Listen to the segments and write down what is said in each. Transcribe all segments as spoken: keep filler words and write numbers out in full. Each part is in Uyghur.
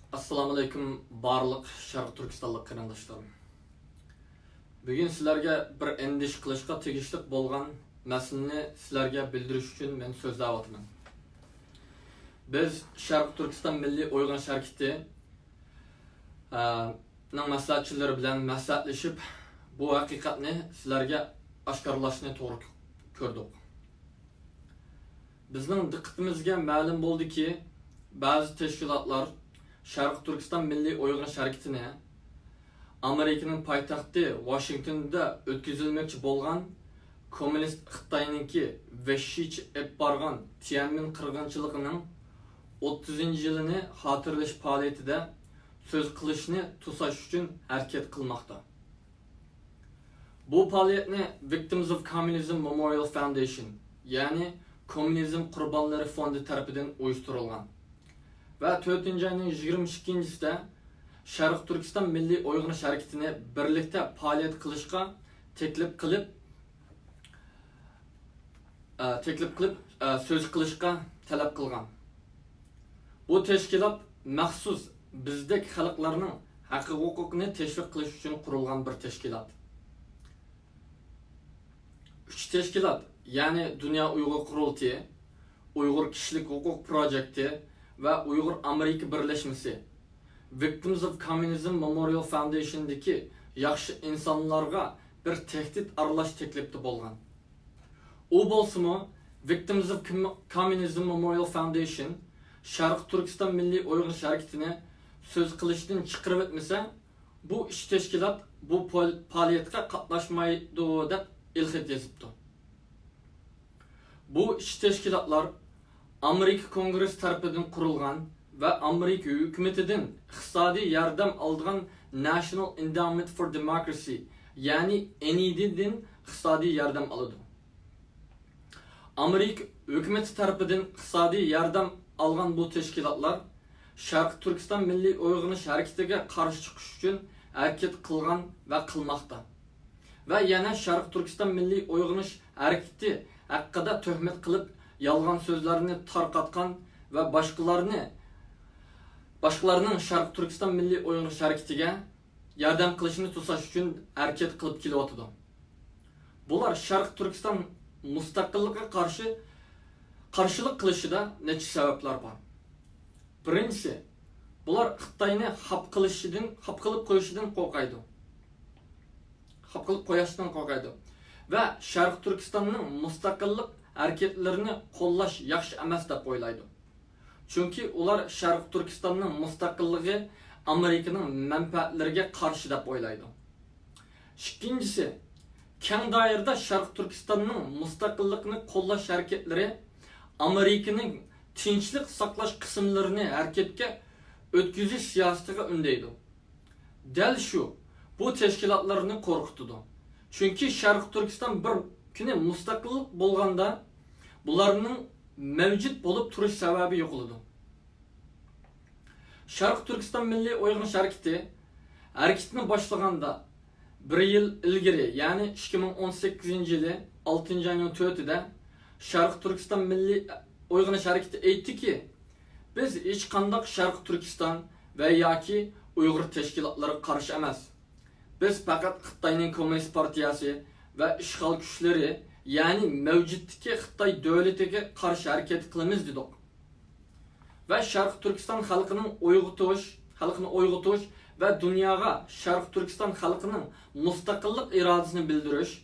ئەسسالامۇئەلەيكۇم، بارلىق شەرقىي تۈركىستانلىق قېرىنداشلىرىم. بۈگۈن سىلەرگە بىر ئەندىشە قىلىشقا تېگىشلىق بولغان مەسىلىنى سىلەرگە بىلدۈرۈش ئۈچۈن مەن سۆزلەۋاتىمەن. بىز شەرقىي تۈركىستان مىللىي ئويغىنىش ھەرىكىتى، ئە، نىڭ مەسلىھەتچىلىرى بىلەن مەسلىھەتلىشىپ، بۇ ھەقىقەتنى سىلەرگە ئاشكارىلاشنى توغرا كۆردۇق. بىزنىڭ دىققىتىمىزگە مەلۇم بولدىكى، بەزى تەشكىلاتلار شەرقىي تۈركىستان مىللىي ئويغىنىش ھەرىكىتىنى ئامېرىكىنىڭ پايتەختى ۋاشىنگتوندا ئۆتكۈزۈلمەكچى بولغان، كوممۇنىست خىتاينىڭكى ۋەھشىيچە ئېلىپ بارغان تيەنئەنمېن قىرغىنچىلىقىنىڭ ئوتتۇزىنچى يىلىنى خاتىرىلەش پائالىيىتىدە سۆز قىلىشنى توساش ئۈچۈن ھەرىكەت قىلماقتا. بۇ پائالىيەتنى Victims of Communism Memorial Foundation، يەنى كوممۇنىزم قۇربانلىرى فوندى تەرىپىدىن ئۇيۇشتۇرۇلغان ۋە تۆتىنچى ئاينىڭ يىگىرمە ئىككىنچىسىدە شەرقىي تۈركىستان مىللىي ئويغىنىش ھەرىكىتىنى بىرلىكتە پائالىيەت قىلىشقا تەكلىپ قىلىپ، ئە، تەكلىپ قىلىپ، ئە، سۆز قىلىشقا تەلەپ قىلغان. بۇ تەشكىلات مەخسۇس بىزدەك خەلقلەرنىڭ ھەق ھوقۇقىنى تەشۋىق قىلىش ئۈچۈن قۇرۇلغان بىر تەشكىلات. ئۈچ تەشكىلات، يەنى دۇنيا ئۇيغۇر قۇرۇلتىيى، ئۇيغۇر كىشىلىك ھوقۇق پروجېكتى ۋە ئۇيغۇر ئامېرىكا بىرلەشمىسى، Victims of Communism Memorial Foundation دىكى ياخشى ئىنسانلارغا بىر تەھدىت ئارىلاش تەكلىپتە بولغان. ئۇ بولسىمۇ، Victims of Com-، Communism Memorial Foundation شەرقىي تۈركىستان مىللىي ئويغىنىش ھەرىكىتىنى سۆز قىلىشتىن چىقىرىۋەتمىسە، بۇ ئۈچ تەشكىلات بۇ پال-، پائالىيەتكە قاتناشمايدۇ، دەپ ئېلخەت يېزىپتۇ. بۇ ئۈچ تەشكىلاتلار ئامېرىكا كونگرېسسى تەرىپىدىن قۇرۇلغان ۋە ئامېرىكا ھۆكۈمىتىدىن ئىقتىسادىي ياردەم ئالىدىغان National Endowment for Democracy، يەنى ئېن ئى دى دىن ئىقتىسادىي ياردەم ئالىدۇ. ئامېرىكا ھۆكۈمىتى تەرىپىدىن ئىقتىسادىي ياردەم ئالغان بۇ تەشكىلاتلار شەرقىي تۈركىستان مىللىي ئويغىنىش ھەرىكىتىگە قارشى چىقىش ئۈچۈن ھەرىكەت قىلغان ۋە قىلماقتا. ۋە يەنە شەرقىي تۈركىستان مىللىي ئويغىنىش ھەرىكىتى ھەققىدە تۆھمەت قىلىپ، يالغان سۆزلەرنى تارقاتقان ۋە باشقىلارنى، باشقىلارنىڭ شەرقىي تۈركىستان مىللىي ئويغىنىش ھەرىكىتىگە ياردەم قىلىشىنى توساش ئۈچۈن ھەرىكەت قىلىپ كېلىۋاتىدۇ. بۇلار شەرقىي تۈركىستان مۇستەقىللىقىغا قارشى قارشىلىق قىلىشىدا نەچچە سەۋەبلەر بار. بىرىنچىسى، بۇلار خىتاينى خاپا قىلىشىدىن، خاپا قىلىپ قويۇشىدىن قورقايدۇ. خاپا قىلىپ قويۇشتىن قورقايدۇ ۋە شەرقىي تۈركىستاننىڭ مۇستەقىللىق ھەرىكەتلىرىنى قوللاش ياخشى ئەمەس دەپ ئويلايدۇ. چۈنكى ئۇلار شەرقىي تۈركىستاننىڭ مۇستەقىللىقى ئامېرىكىنىڭ مەنپەئەتلىرىگە قارشى دەپ ئويلايدۇ. ئىككىنچىسى، كەڭ دائىرىدە شەرقىي تۈركىستاننىڭ مۇستەقىللىقىنى قوللاش ھەرىكەتلىرى ئامېرىكىنىڭ تىنچلىق ساقلاش قىسىملىرىنى ھەرىكەتكە ئۆتكۈزۈش سىياسىتىگە ئۈندەيدۇ. دەل شۇ، بۇ تەشكىلاتلارنى قورقۇتىدۇ. چۈنكى شەرقىي تۈركىستان بىر كۈنى مۇستەقىللىق بولغاندا، بۇلارنىڭ مەۋجۇت بولۇپ تۇرۇش سەۋەبى يوقىلىدۇ. شەرقىي تۈركىستان مىللىي ئويغىنىش ھەرىكىتى ھەرىكىتىنى باشلىغاندا، بىر يىل ئىلگىرى، يەنى ئىككى مىڭ ئون سەككىزىنچى يىلى ئالتىنچى ئاينىڭ تۆتىدە شەرقىي تۈركىستان مىللىي ئويغىنىش ھەرىكىتى ئېيتتىكى، بىز ھېچقانداق شەرقىي تۈركىستان ۋە ياكى ئۇيغۇر تەشكىلاتلىرىغا قارشى ئەمەس. بىز پەقەت خىتاينىڭ كوممۇنىست پارتىيەسى ۋە ئىشغال كۈچلىرى، يەنى مەۋجۇتتىكى خىتاي دۆلىتىگە قارشى ھەرىكەت قىلىمىز، دېدۇق. ۋە شەرقىي تۈركىستان خەلقىنىڭ ئويغىتىش، خەلقنى ئويغىتىش ۋە دۇنياغا شەرقىي تۈركىستان خەلقىنىڭ مۇستەقىللىق ئىرادىسىنى بىلدۈرۈش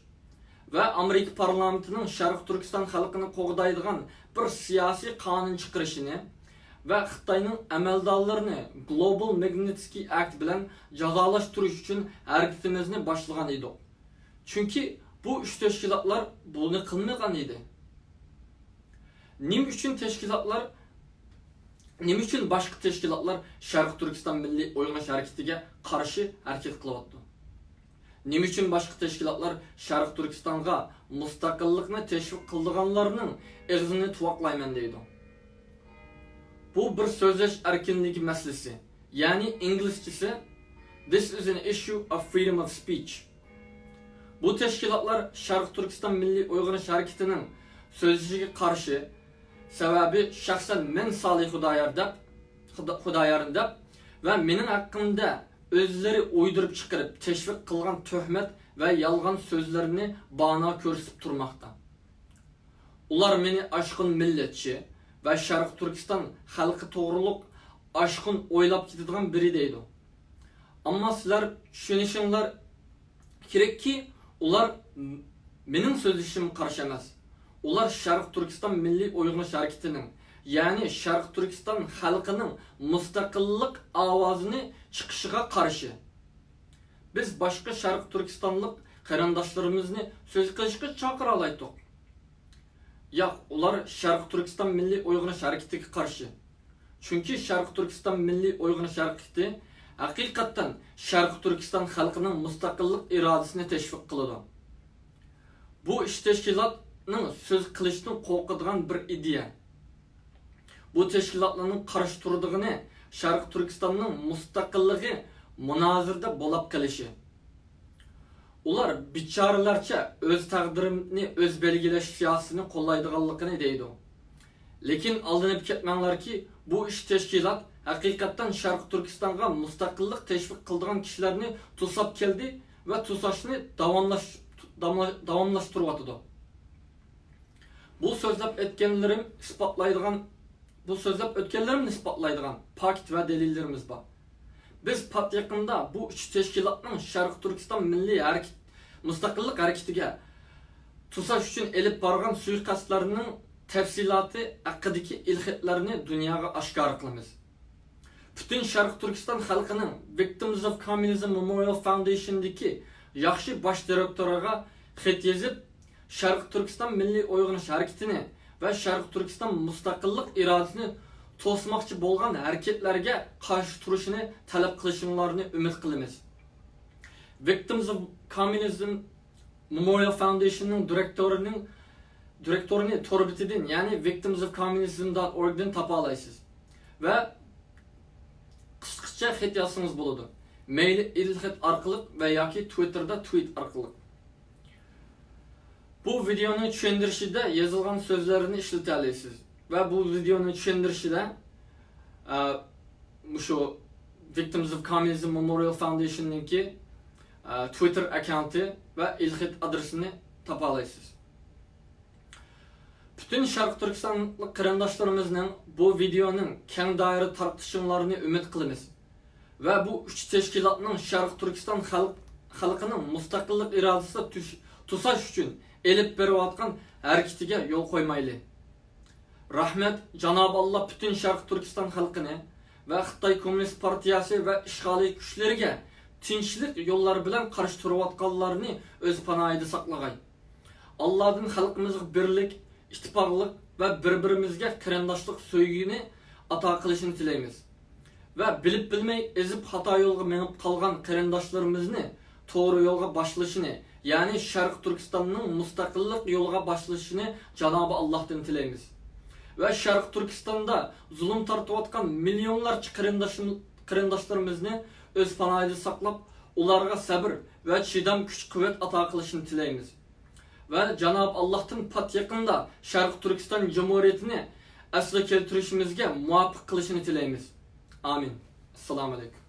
ۋە ئامېرىكا پارلامېنتىنىڭ شەرقىي تۈركىستان خەلقىنى قوغدايدىغان بىر سىياسىي قانۇن چىقىرىشىنى ۋە خىتاينىڭ ئەمەلدارلىرىنى Global Magnitsky Act بىلەن جازالاشتۇرۇش ئۈچۈن ھەرىكىتىمىزنى باشلىغان ئىدۇق. چۈنكى بۇ ئۈچ تەشكىلاتلار بۇنى قىلمىغان ئىدى. نېمە ئۈچۈن تەشكىلاتلار، نېمە ئۈچۈن باشقا تەشكىلاتلار شەرقىي تۈركىستان مىللىي ئويغىنىش ھەرىكىتىگە قارشى ھەرىكەت قىلىۋاتىدۇ؟ نېمە ئۈچۈن باشقا تەشكىلاتلار شەرقىي تۈركىستانغا مۇستەقىللىقنى تەشۋىق قىلىدىغانلارنىڭ ئېغىزىنى تۇۋاقلايمەن دەيدۇ؟ بۇ بىر سۆزلەش ئەركىنلىكى مەسىلىسى، يەنى ئىنگلىزچىسى، This is an issue of freedom of speech. بۇ تەشكىلاتلار شەرقىي تۈركىستان مىللىي ئويغىنىش ھەرىكىتىنىڭ سۆزلىشىگە قارشى، سەۋەبى شەخسەن مەن سالىھ خۇدايار دەپ، خۇدا-، خۇدايارنى دەپ ۋە مېنىڭ ھەققىمدە ئۆزلىرى ئويدۇرۇپ چىقىرىپ تەشۋىق قىلغان تۆھمەت ۋە يالغان سۆزلەرنى بانا كۆرسىتىپ تۇرماقتا. ئۇلار مېنى ئاشقۇن مىللەتچى ۋە شەرقىي تۈركىستان خەلقى توغرۇلۇق ئاشقۇن ئويلاپ كېتىدىغان بىرى دەيدۇ. ئەمما سىلەر چۈشىنىشىڭلار كېرەككى، ئۇلار م-، مېنىڭ سۆزلىشىمگە قارشى ئەمەس. ئۇلار شەرقىي تۈركىستان مىللىي ئويغىنىش ھەرىكىتىنىڭ، يەنى شەرقىي تۈركىستان خەلقىنىڭ مۇستەقىللىق ئاۋازىنى چىقىشىغا قارشى. بىز باشقا شەرقىي تۈركىستانلىق قېرىنداشلىرىمىزنى سۆز قىلىشقا چاقىرالايتتۇق. ياق، ئۇلار شەرقىي تۈركىستان مىللىي ئويغىنىش ھەرىكىتىگە قارشى. چۈنكى شەرقىي تۈركىستان مىللىي ئويغىنىش ھەرىكىتى ھەقىقەتەن شەرقىي تۈركىستان خەلقىنىڭ مۇستەقىللىق ئىرادىسىنى تەشۋىق قىلىدۇ. بۇ ئۈچ تەشكىلاتنىڭ سۆز قىلىشتىن قورقىدىغان بىر ئىدىيە. بۇ تەشكىلاتلارنىڭ قارشى تۇرىدىغىنى شەرقىي تۈركىستاننىڭ مۇستەقىللىقى مۇنازىرىدە بولاپ قېلىشى. ئۇلار بىچارىلەرچە ئۆز تەقدىرىنى ئۆز بەلگىلەش سىياسىتىنى قوللايدىغانلىقىنى دەيدۇ. لېكىن ئالدىنىپ كەتمەڭلاركى، بۇ ئۈچ تەشكىلات ھەقىقەتەن شەرقىي تۈركىستانغا مۇستەقىللىق تەشۋىق قىلىدىغان كىشىلەرنى توساپ كەلدى ۋە توساشنى داۋاملاش-، داۋاملا-، داۋاملاشتۇرۇۋاتىدۇ. بۇ سۆزلەپ ئۆتكەنلىرىم ئىسپاتلايدىغان، بۇ سۆزلەپ ئۆتكەنلىرىمنى ئىسپاتلايدىغان پاكىت ۋە دەلىللىرىمىز بار. بىز پات يېقىندا بۇ ئۈچ تەشكىلاتنىڭ شەرقىي تۈركىستان مىللىي ھەرىكىتى، مۇستەقىللىق ھەرىكىتىگە توساش ئۈچۈن ئېلىپ بارغان سۇيىقەستلەرنىڭ تەپسىلاتى ھەققىدىكى ئېلخەتلەرنى دۇنياغا ئاشكارا قىلىمىز. پۈتۈن شەرقىي تۈركىستان خەلقىنىڭ Victims of Communism Memorial Foundation دىكى ياخشى باش دىرېكتورىغا خەت يېزىپ، شەرقىي تۈركىستان مىللىي ئويغىنىش ھەرىكىتىنى ۋە شەرقىي تۈركىستان مۇستەقىللىق ئىرادىسىنى توسماقچى بولغان ھەرىكەتلەرگە قارشى تۇرۇشىنى تەلەپ قىلىشىڭلارنى ئۈمىد قىلىمىز. Victims of Communism Memorial Foundation نىڭ دىرېكتورىنىڭ، دىرېكتورىنى تور بېتىدىن، يەنى victims of communism dot org دىن تاپالايسىز. ۋە قىسقىچە خەت يازسىڭىز بولىدۇ. مەيلى ئېلخەت ئارقىلىق ۋە ياكى تۋىتتېردا تۋىت ئارقىلىق. بۇ ۋىدېئونىڭ چۈشەندۈرۈشىدە يېزىلغان سۆزلەرنى ئىشلىتەلەيسىز. ۋە بۇ ۋىدېئونىڭ چۈشەندۈرۈشىدە، ئە، مۇشۇ Victims of Communism Memorial Foundation نىڭكى، ئە، تۋىتتېر ئاككاونتى ۋە ئېلخەت ئادرېسىنى تاپالايسىز. پۈتۈن شەرقىي تۈركىستانلىق قېرىنداشلىرىمىزنىڭ بۇ ۋىدېئونىڭ كەڭ دائىرىدە تارقىتىشىڭلارنى ئۈمىد قىلىمىز. ۋە بۇ ئۈچ تەشكىلاتنىڭ شەرقىي تۈركىستان خەلق، خەلقىنىڭ مۇستەقىللىق ئىرادىسىدا تۈش-، توساش ئۈچۈن ئېلىپ بېرىۋاتقان ھەرىكىتىگە يول قويمايلى. رەھمەت، جانابى ئاللا پۈتۈن شەرقىي تۈركىستان خەلقىنى ۋە خىتاي كوممۇنىست پارتىيەسى ۋە ئىشغالىي كۈچلىرىگە تىنچلىق يوللار بىلەن قارشى تۇرۇۋاتقانلارنى ئۆز پاناھىدا ساقلىغاي. ئاللادىن خەلقىمىزغا بىرلىك، ئىتتىپاقلىق ۋە بىر-بىرىمىزگە قېرىنداشلىق سۆيگۈنى ئاتا قىلىشىنى تىلەيمىز. ۋە بىلىپ بىلمەي ئېزىپ خاتا يولغا مېڭىپ قالغان قېرىنداشلىرىمىزنى توغرا يولغا باشلىشىنى، يەنى شەرقىي تۈركىستاننىڭ مۇستەقىللىق يولىغا باشلىشىنى جانابى ئاللاھتىن تىلەيمىز. ۋە شەرقىي تۈركىستاندا زۇلۇم تارتىۋاتقان مىليونلارچە قېرىنداشىم-، قېرىنداشلىرىمىزنى ئۆز پاناھىدا ساقلاپ، ئۇلارغا سەبىر ۋە چىدام، كۈچ-قۇۋۋەت ئاتا قىلىشىنى تىلەيمىز. ۋە جانابى ئاللاھتىن پات يېقىندا شەرقىي تۈركىستان جۇمھۇرىيىتىنى ئەسلىگە كەلتۈرۈشىمىزگە مۇۋاپىق قىلىشىنى تىلەيمىز. ئامىن. ئەسسالامۇ ئەلەيكۇم.